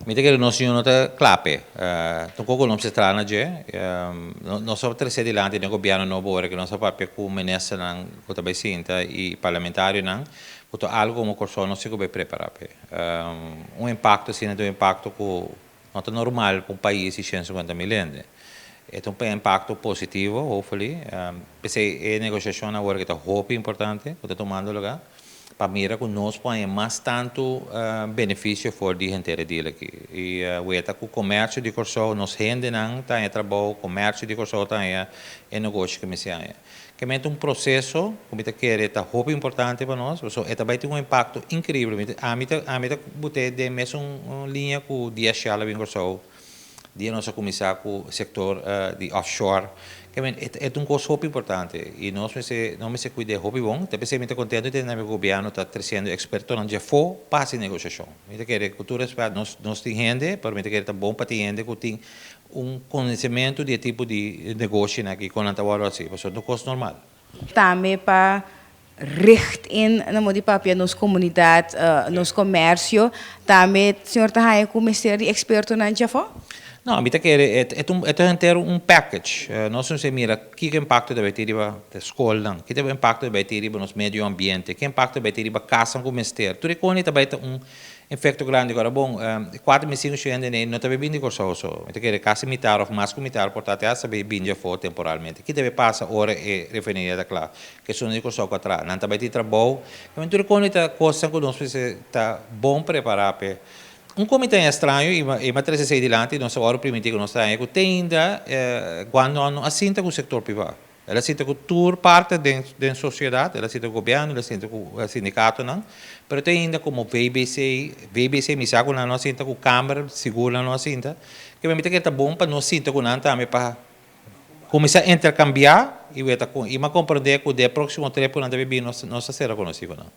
Mi ta kere nos señor no ta kla p'e. Tampoco nos mester traha na dje. Nos a trece dilanti den gobierno nobo ora cu nos a papia cu ministernan cu ta bay sinta y parlamentarionan cu ta algo como Corsou nos tin cu bay prepara p'e. Un impacto asina ta un impacto cu no ta normal pa un pais di 150 mil hende. E ta un impacto positivo, hopefully. P'esey e negociacionnan awor cu ta hopi importante cu ta tumando lugar, pa mira ku nos por haña mas tantu benefisio for di henter e deal aki. I weta ku komersio di Kòrsou, nos hendenan ta haña trabou, komersio di Kòrsou ta haña e negoshi ku mester haña. Kemen ta un proseso ku mi ta kere ta hopi importante pa nos, pasobra e ta bai tin un impakto inkreibel. Mi ta ami ta ami ta bot'é den mesun liña ku dia Shell a bin Kòrsou. Dia nos a kuminsá ku sektor di offshore, ke men e ta un kos hopi importante i nos mester nos mester kuid'é hopi bon. Ta p'esei mi ta kontentu di tende ku gobièrnu ta tresiendo ekspertonan dje afó pa hasi negosiashon. Mi ta kere ku tur rèspèt nos nos tin hende, pero mi ta kere ta bon pa tin hende ku tin un konosementu di e tipo di negoshinan aki kon nan ta wòrdu hasi, pasobra ta un kos normal. Tambe pa richt in na modo di papia nos comunidad, nos comercio. Tambe señor ta haya cu mester di expertonan djafó? No, mi ta kere e ta un e ta henter un package. Nos mester mira kiko impacto ta bay tin riba scolnan, kiko impacto ta bay tin riba nos medio ambiente, ki impacto ta bay tin riba casnan cu mester. Tur e cosnan ta bay ta un efecto grandi. Ora bon, e 4500 hende no ta bay bini di Corsou so. Mi ta kere casi mitar of mas cu mitar por ta te hasta bay bini djafó temporalmente. Ki ta bay pasa ora e refineria ta cla? Kesun di Kòrsou ku a traha. Nan ta bai tin trabou. Kende tur koni ta kosnan ku nos mester ta bon prepará p'e. Un komité en estraño i i m'a trese esei dilanti, nos a wòrdu primintí ku nos ta haña ku te ainda Guandong no a sinta ku sektor privá. El a sinta ku tur parte den den sosiedat, el a sinta ku gobièrnu, el a sinta ku sindikatonan, pero te ainda komo VBC, VBC mi sa ku nan no a sinta, ku Kamer sigur nan no a sinta. Kende mi ta kere ta bon pa nos sinta ku nan tambe pa Kuminsá interkambiá i weta ku i m'a komprendé ku den e próksimo trip ku nan ta bibi nos nos ta sera konosí ku nan.